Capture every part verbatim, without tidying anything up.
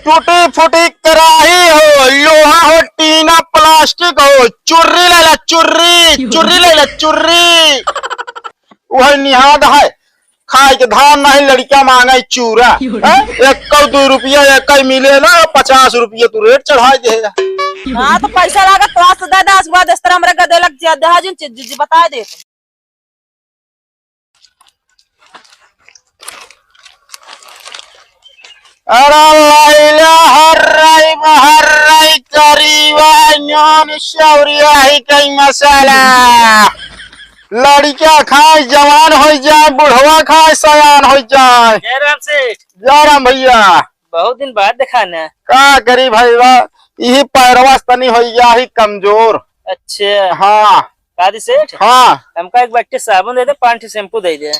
टूटी फूटी कराही हो, लोहा हो, टीना, प्लास्टिक हो, चुर्री ले ला, चुर्री, चुर्री ले ला, चुर्री। वही निहाद है, खाए के धान नहीं, लड़किया मांगे चूरा। हैं? एक दो रुपया एक ही मिले ना, पचास रुपया तू रेट चढ़ाई दे। हाँ, तो पैसा लागत तो आज तो दे दे, आज के बाद इस तरह हमरे गदे लग जा, दे, हाँ, जिन चीज, जी, जी, बता दे। अरे लैला हर्राई बहर्राई करीबा, नून सौरिया ही कई मसाला। लड़िका खाए जवान होइ जाए, बुढ़वा खाए सयान होइ जाए। जय राम सेठ। जय राम भैया। बहुत दिन बाद देखा ना। का करी भाई बा, यही पैरवा से तनी होइ गया ही कमजोर। अच्छा। हाँ। का दी सेठ? हाँ। हमका एक बाल्टी साबुन दे दे, पाँच ठे शैम्पू दे दे।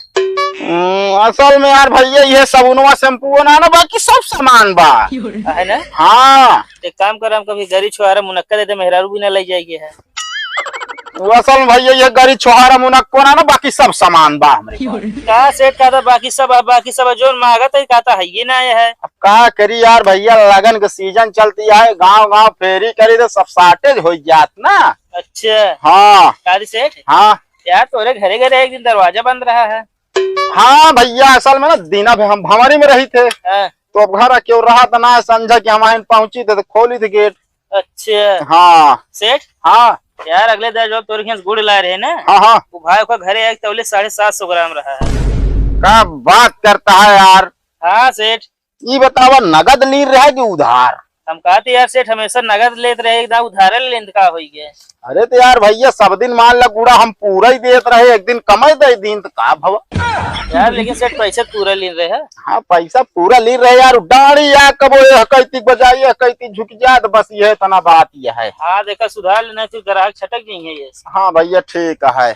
हम्म, असल में यार भैया, ये साबुनवा शैम्पू ना, ना, बाकी सब सामान बा। है ना? हाँ। एक काम कर, हम कभी गरी छुहारा मुनक्का दे दे, मेहरारू भी ना ले जाएगी है। वो असल में भैया, ये गरी छुहारा मुनक्को ना, ना, बाकी सब सामान बा हमरे पास। का सेठ, का था बाकी सब, बाकी सब जोन मांगत है, का था है ये ना है। अब का करी यार भैया, लगन के सीजन चलती है, गांव गांव फेरी करी तो सब shortage हो जात ना। अच्छा। हाँ। का दी सेठ? हाँ। यार, तोरे घरे घरे एक दिन दरवाजा बंद रहा है। हाँ भैया, असल में ना, दिना भी हम भंवरी में रही थे। हाँ। तो अब घर क्यों रहा था ना, समझा कि हम आइन पहुंची थे तो खोली थे गेट। अच्छा। हाँ। सेठ? हाँ। यार, अगले दाईं जो तोरे खेत गुड़ लाए रहे ना, हाँ, हाँ। वो भाई को घरे आए तौले साढ़े सात सौ ग्राम रहा है। का बात करता है यार? हाँ सेठ। ई बतावा, नगद लीन रहे कि उधार? हम कहते यार सेठ, हमेशा नगद लेत रहे, एक दाईं उधारे लेन का होई गए? अरे तो यार भैया, सब दिन मान ला गुड़ा हम पूरा ही देत रहे, एक दिन कमाई दे दिन तो का भवा? यार लेकिन सेठ, पैसा पूरा लीन रहे। हाँ, पैसा पूरा लीन रहे यार, डाड़ी या कबो यह कैती बजाई, यह कैती झुक जाए, तो बस यह इतना बात यह है। हाँ, देखा सुधार लेना, फिर ग्राहक छटक जाएंगे ये। हाँ भैया, ठीक है।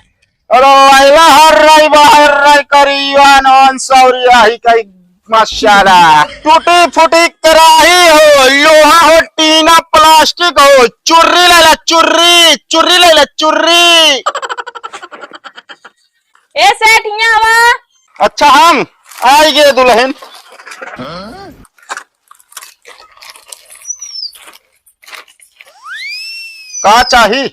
अरे आइला हर राई बाहर राई करिया नौन सौरिया ही कई मसाला। टूटी फूटी कराही हो, लोहा हो, टीना, प्लास्टिक हो, चुर्री ले ला, चुर्री, चुर्री ले ला, चुर्री। ए सेठ, हियाँ आवा। अच्छा, हम आई गए दुल्हन। का चाही?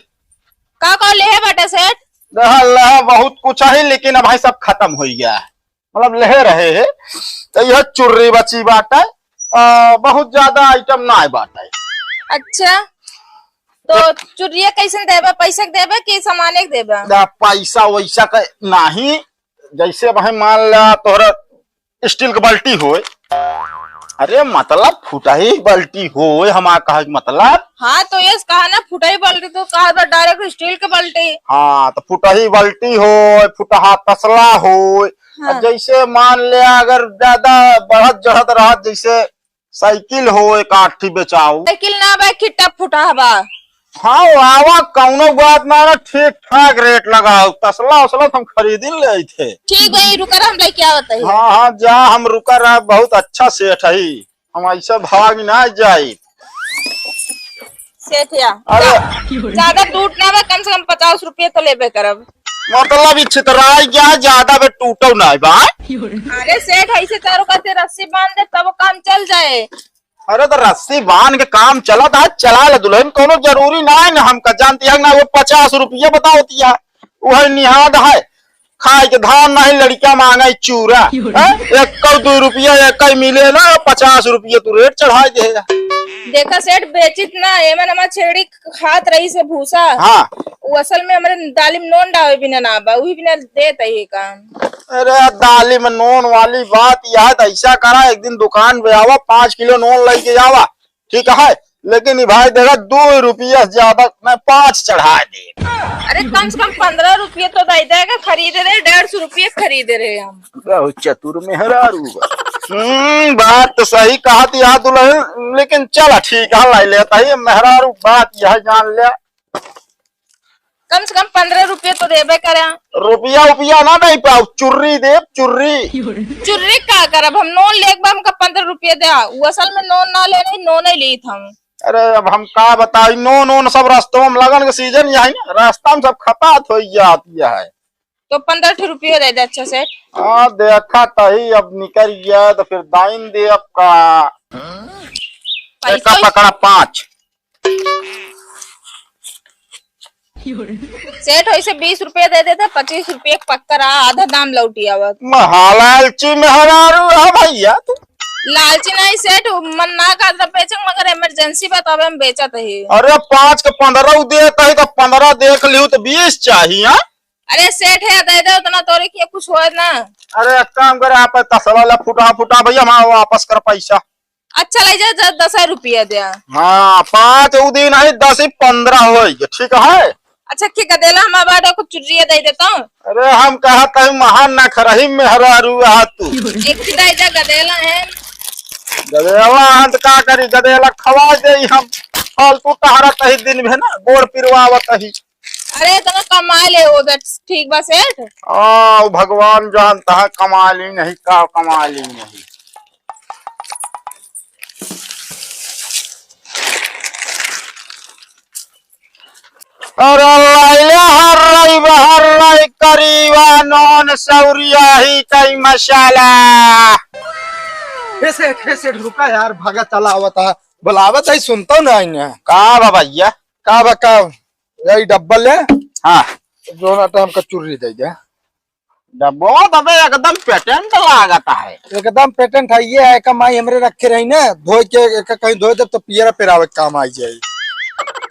का का लेहे बाटे सेठ? देख, लेहे बहुत कुछ है, लेकिन अब भाई सब खत्म हो गया है। मतलब लेहे रहे है, तो यह चुर्री बची बाटे, आ, बहुत ज्यादा आइटम ना बाटे। अच्छा, तो चुर्रिया कैसे देबे? पैसा के देबे कि सामान के देबे? ना, पैसा वैसा का नहीं। जैसे भाई मान ला तोहरा स्टील के बाल्टी होए, अरे मतलब फुटही बाल्टी होए, हमार कहे के मतलब। हाँ, तो ये कहा ना फुटही बाल्टी, तो कहा बा डायरेक्ट स्टील के बाल्टी। हाँ, तो फुटही बाल्टी होए, फुटहा तसला होए। हाँ। अब जैसे मान ले अगर ज्यादा बढ़त चढ़त रहत, जैसे साइकिल हो एक आठ ठी बेचाऊ। साइकिल ना बा, खिट्टा फुटहा बा। हाँ, आवा, कौनो बात ना, ना, ठीक ठाक रेट लगाओ। तसला उसला तो हम खरीदिन ले थे। ठीक बा, ई रुका रहा, हम लेके आवत हई। हाँ, हाँ, जा, हम रुका रहा, बहुत अच्छा सेठ है, हम ऐसे भाग ना जाई। सेठ या, अरे। जा, ज्यादा टूट ना बा, कम से कम पचास रुपये तो लेबे करब। मतलब ई छितराई गया, ज्यादा बे टूटो ना बा। अरे सेठ, ऐसे चारों का से रस्सी बांध दे, तब काम चल जाए। अरे तो रस्सी बांध के काम चलत है, चला ले दुल्हन, कोनो जरूरी ना है ना, हमका जानती है ना, वो पचास रुपया बतावती है, वही निहाद है, खाए के धान नहीं, लड़किया मांगे चूरा, हैं? एक दो रुपया एक ही मिले ना, पचास रुपया तू रेट चढ़ाई दे। देखा सेठ, बेचित ना, एमन हमार छेड़ी खात रही से भूसा। हाँ। वो असल में हमरे दाली में नून डावे बिना ना बा, वही बिना देत है ये काम। अरे दाली में नून वाली बात यह है, तो ऐसा करा, एक दिन दुकान पे आवा, पाँच किलो नून लेके आवा, ठीक है, लेकिन ये भाई देखा, दो रुपया से ज्यादा मैं पाँच चढ़ा दे। अरे कम से कम पन्द्रह रुपये तो दे देगा, खरीदे रहे, डेढ़ सौ रुपये खरीदे रहे हम। बहुत चतुर मेहरारू बा। हम्म, बात तो सही कहा थी यार दुल्हन, लेकिन चला ठीक है, लाई लेता है मेहरारू, बात यह जान ले। कम से कम पन्द्रह रुपये तो देबे करे। रुपया उपिया ना दे पाओ, चुर्री देब, चुर्री। चुर्री का करब हम? नोन लेके बा, हमका पन्द्रह रुपये दे। वो असल में नोन ना ले रही, नोन ही लीत हम। अरे अब हम का बताई, नोन ओन सब रस्तों में लगन के सीजन यही ना, रास्ता में सब खपात हो जाती है। तो पन्द्रह ठो रुपये दे दे अच्छा से। हाँ, देखा तही अब निकल गया तो फिर दाइन दे अब का। पैसा का पकड़ा पाँच। सेठ, वैसे बीस रुपया दे देते, पच्चीस रुपया के पक्का रहा, आधा दाम लौटी आवत। महा लालची मेहरारू है भैया तू। लालची नहीं सेठ, मन ना करता बेचे, मगर इमरजेंसी बा, तबे हम बेचत ही। अरे, पाँच के पन्द्रह उ देत ही, तो पन्द्रह देख लिहू, तो बीस चाहिए, हाँ? अरे सेठ है, दे दे उतना, तोरे के कुछ होए ना। अरे, एक काम करे, आप तसला ला फुटा फुटा भैया, हमारा वापस कर पैसा। अच्छा, ले जा, जा, दस रुपया दे। हाँ, पाँच उ दिन है, दस ही पन्द्रह होई, ठीक है? अच्छा, के गदेला हमार बाटे, कुछ चुर्रिया दे देता हूँ। अरे, हम कहा कहीं महान ना खरही मेहरारू रहा तू। एक ही दे जा, गदेला है। गदेला हम तो का करी, गदेला खवा दे हम। फालतू टहरत ही दिन में ना, गोड़ पिरवावत ही। अरे, इतना कमा ले वो, that's ठीक बा सेठ। हाँ, वो भगवान जानता है, कमा ली नहीं, का कमा ली नहीं। अरे लैले हर्रै बहर्रै करीबा नून सौरिया ही कई मसाला। हे सेठ, हे सेठ, रुका यार, भागा चला आवत है, बुलावत है, सुनतो ना इन्हें। का बा भैया? का बा का? यही डब्बा ले। हाँ। जोना टाइम का चुर्री दे दे। डब्बो तबे एकदम पेटेंट लागत है। एकदम पेटेंट है, ये है का माई हमरे रखे रही ना, धोए के एक कहीं धोए दे तो पियरा पेरावे के काम आई जाई।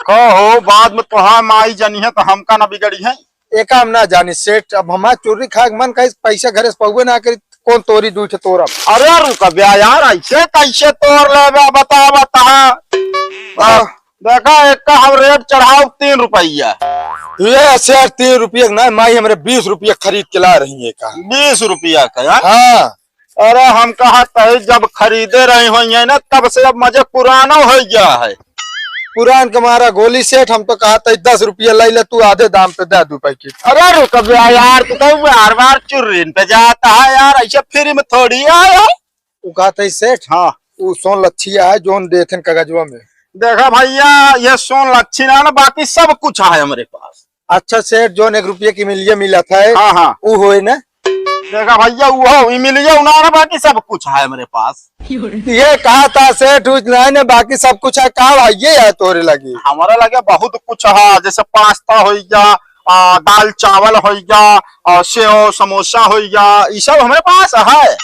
कहो बाद में तोहार माई जानी है तो हमका ना बिगड़ी है। एका हम ना जानी सेठ, अब हमार चोरी खाए के मन कही, पैसा घरे से पौबे ना करी, कौन तोरी दूठ तोरब। अरे रुक बे यार, ऐसे कैसे तोर लेबे, बता, बता। आह। देखा, एक का हम रेट चढ़ाओ तीन रुपया। ये सेठ, तीन रुपया के ना, माई हमरे बीस रुपया खरीद के ला रही है का। बीस रुपया का यार? हाँ। अरे हम कहा तही जब खरीदे रही होइहैं ना, तब से अब मजे पुराना होइ गया है। पुरान के मारा गोली सेठ, हम तो कहा तही दस रुपया ले ले तू, आधे दाम पे दे दू पैकेट। अरे रुक बे यार, तू तो बार बार चुर्रीन पे जाता है यार, ऐसे फ्री में थोड़ी आए है। उ कहत है सेठ, हाँ। उ सोन लच्छिया है जोन देथन कागजवा में। देखा भैया, ये सोन लच्छी ना, ना, बाकी सब कुछ है हमरे पास। अच्छा सेठ, जोन एक रुपये की मिलिया मिलत है, हाँ, हाँ। उ होए ना? देखा भैया, उ हो, ई मिलिया उ ना, ना, बाकी सब कुछ है हमरे पास। ये कहा था सेठ, उ ना, ना, बाकी सब कुछ है, का भाई ये है तोरे लगे? हमारा लगे बहुत कुछ है, जैसे पास्ता हो गया, आ, दाल चावल होइ गया, आ, सेव समोसा होइ गया, ई सब हमरे पास है।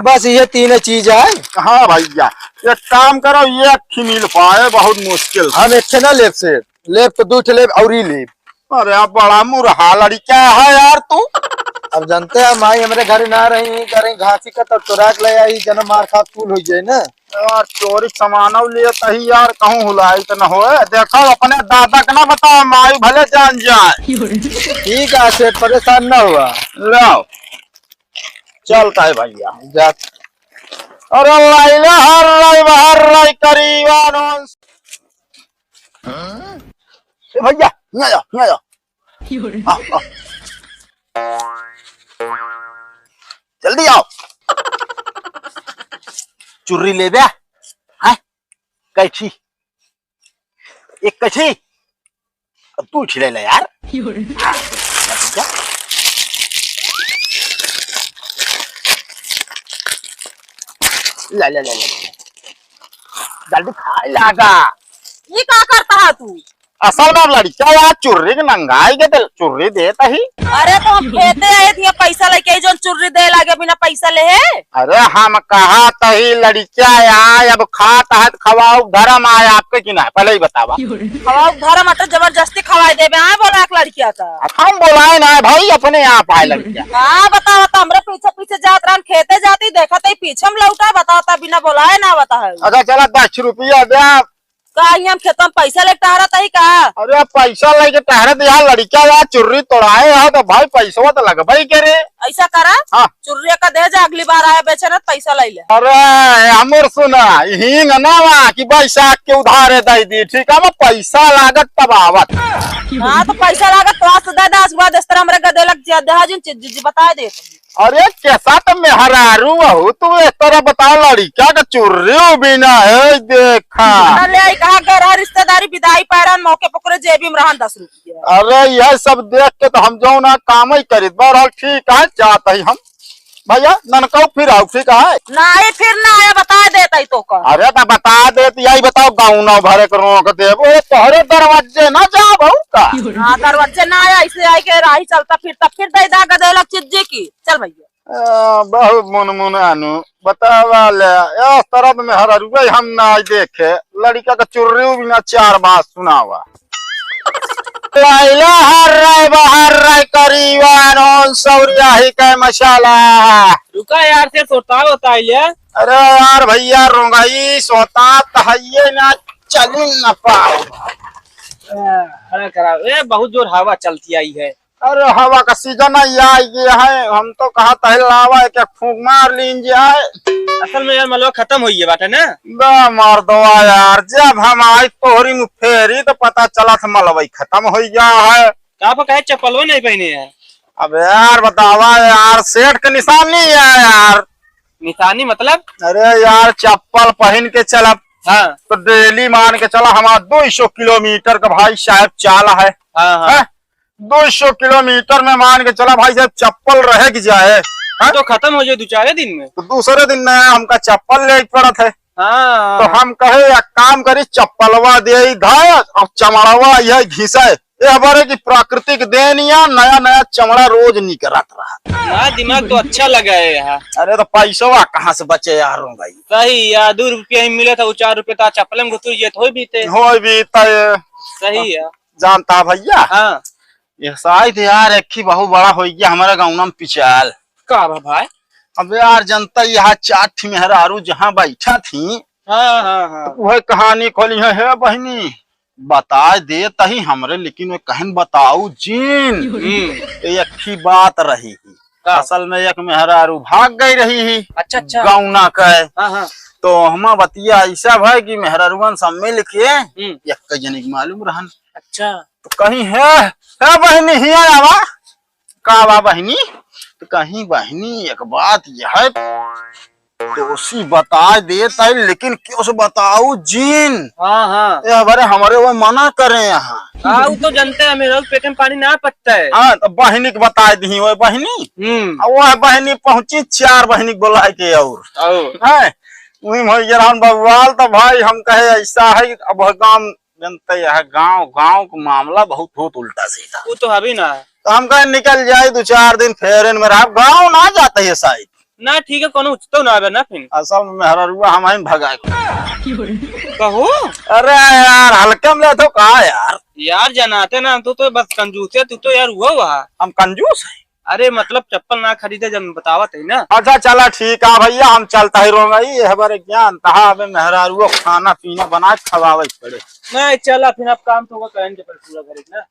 बस ये तीन चीज है। हाँ भैया, एक काम करो, ये एक ही मिल पाए, बहुत मुश्किल से। हम एक ठे ना लेब सेठ, लेब तो दू ठे लेब और ही लेब। अरे आप बड़ा मुरहा लड़का है यार तू। अब जानते हैं माई हमरे घर ना रही, घर घासी का तो चुरा के ले आई, जन्म मार खा फूल हो जाए ना। यार, चोरी सामानव लेत ही यार, कहूँ हुलाई त न होए। देखो, अपने दादा के ना बताओ, माई भले जान जाए। ठीक है सेठ, परेशान ना हुआ। लाओ, चलता है भैया। जा। अरे लाइले हर लाई बहर लाई करीबन। ए भैया, हियाँ आओ, हियाँ आओ। आओ, आओ। जल्दी आओ। चुर्री लेबे? हैं? कैठी? एक कैठी? अब तू छिले ले यार। ले, ले, ले, ले। जल्दी खाए लागा। ये का करता है तू? असल में लड़का यार चुर्री के नंगाई के दिल, चुर्री देत ही। अरे तो हम खेते आए थे, पैसा लेके आई, जोन चुर्री दे लागे बिना पैसा ले है। अरे हम कहा तही लड़का यार, अब खात है तो खवाओ धर्म आए आपके कि ना, पहले ही बतावा। खवाओ धर्म है तो जबरदस्ती खवाए देबे, आए बोला एक लड़किया का। अब हम बोलाए ना भाई, अपने आप आए लड़का। हाँ बताओ, तो हमरे पीछे पीछे जात रहन, खेते जाती देखत ही पीछे हम लौटा, बताओ तो बिना बोलाए ना बताओ। अच्छा चला दस रुपया दे। का ही हम खेतवा में पैसा लेके टहरत ही का? अरे पैसा लेके टहरत यहाँ लड़का या चुर्री तोड़ाए है तो भाई पैसवा तो लगबे ही करे। ऐसा करा, हाँ। चुर्री का दे जा, अगली बार आए बेचे ना तो पैसा ले ले। अरे हमर सुना, हींग ना वा कि बैसाख के उधारे दे दी, ठीक है, अब पैसा लागत तब आवत। हाँ तो पैसा लागत तो आज से दे दे, आज के बाद इस तरह हमरे गदेलक जी, दे जिन चीज जी बता दे। अरे कैसा तो मेहरारू बहू, तू इस तरह बताओ, लड़का का चुर्री भी ना है, देखा। ले आई कहा घर है, रिश्तेदारी विदाई पायरान मौके पकड़े जेबी में रहन दस रुपया। अरे यह सब देख के तो हम जो ना काम ही करित, बहरहाल ठीक है, जात ही हम। भैया, ननकऊ फिर आओ, ठीक है? नाहीं, फिर ना आया, बताइ देत ही तोका। अरे, तो बताइ देत, यही बताओ, गौना भरे के रोक देबो, तोहरे दरवाजे ना जाबो का? हाँ, दरवाजे ना आया, ऐसे आइके राही चलता फिरता, फिर दइ दा गदेला चिज्जी की। चल भैया। आ, बहुत मुनमुनानु, बतावा ले, इस तरह में हररुआ हम ना देखे, लड़का का चुर्री भी ना चार बात सुनावा। लैला हर रे बहर रे करीबन उन सौरिया ही के मसाला। रुका यार, से सोता होता है ले। अरे यार भैया, रोंगई सोता त हइये ना, चली न पाए। ए, खड़ा कराओ। ए, बहुत जोर हवा चलती आई है। अरे हवा का सीजन है, ये आई गया है, हम तो कहा तहलावा है क्या फूंक मार लीन जाए। असल में यार मलवा खत्म होइए बाटे ना। बे मर्दवा यार, जब हम आई तोहरी मुफेरी तो पता चला था मलवा ही खत्म हो गया है। का पर कहे चप्पलवा नहीं पहने हैं? अब यार बतावा यार, सेठ के निशानी है यार। निशानी मतलब? अरे यार, चप्पल पहन के चलब हाँ। तो डेली मान के चला हमारा दो सौ किलोमीटर का भाई साहब चाल है। हाँ, हाँ। हैं? दो सौ किलोमीटर में मान के चला भाई साहब चप्पल रह के जाए, हैं? तो खत्म हो जाए दो चार दिन में। तो दूसरे दिन नया हमका चप्पल ले पड़त है। हाँ। तो हम कहे एक काम करी, चप्पलवा दे ही धाय और चमड़वा यह घिसे। ये हमारे की प्राकृतिक देन या नया नया चमड़ा रोज निकलत रहा। ना, दिमाग तो अच्छा लगा है यार। अरे तो पैसवा कहाँ से बचे यार, रोंगई? सही यार, दो रुपया ही मिले था, वो चार रुपया तो चप्पल में घुतुर जेत हो बीते। हो बीते। सही है। जानता भैया? हाँ। ये शायद यार एक ही बहुत बड़ा हो गया हमारा गाँव में पिचाल। का बा भाई? अब यार जनता यहाँ चार ठी मेहरारू जहाँ बैठा थी, हाँ, हाँ, हाँ। तो वह कहानी खोली है, हे बहिनी, बताइ देत ही हमरे, लेकिन वे कहन बताऊ जीन। हम्म। तो एक ही बात रही ही। का? असल में एक मेहरारू भाग गई रही ही। अच्छा, अच्छा। गौना के। हाँ, हाँ। तो हमा बतिया ऐसा भाई कि मेहरारुअन सब मिल के हम्म। एक जने के मालूम रहन। अच्छा। तो कहीं है, है बहिनी हिया आवा। का बा बहिनी? तो कहीं बहिनी एक बात यह है, दोषी बताइ देत है, लेकिन क्यों से बताऊ जीन? हाँ, हाँ। ए, हमारे, हमारे वो मना करे यहाँ। हाँ, वो तो जनते हैं, मेरे पेट में पानी ना पचता है। हाँ, तो बहिनी के बताइ दी, वो बहिनी। हम्म। अब वह बहिनी पहुँची, चार बहिनी के बोलाइ के और। और? हैं? वही में जरा हम बवाल तो भाई हम कहे ऐसा है, अब वह गाँव जनते यह गाँव, गाँव का मामला बहुत होत उल्टा सीधा। वो तो अभी ना। तो हम कहे निकल जाए दो चार दिन फेरन में रहा, गाँव ना जाते ये साइड। ना ठीक है, कोनो उचितो ना आवे ना फिर। असल में मेहररुआ हम आइन भगा के। कहो? अरे यार, हल्के में ले तो का यार? यार जनाते ना, तू तो बस कंजूस है, तू तो यार हुआ हुआ। हम कंजूस है? अरे मतलब चप्पल ना खरीदे जब बतावत है ना। अच्छा चला ठीक है भैया, हम चलता ही रोंगई, ये हमारे ज्ञान तहा अबे मेहरारुआ खाना पीना बना के खवावे पड़े। नहीं चला फिर, अब काम तो होगा करेंगे पर पूरा घरे ना।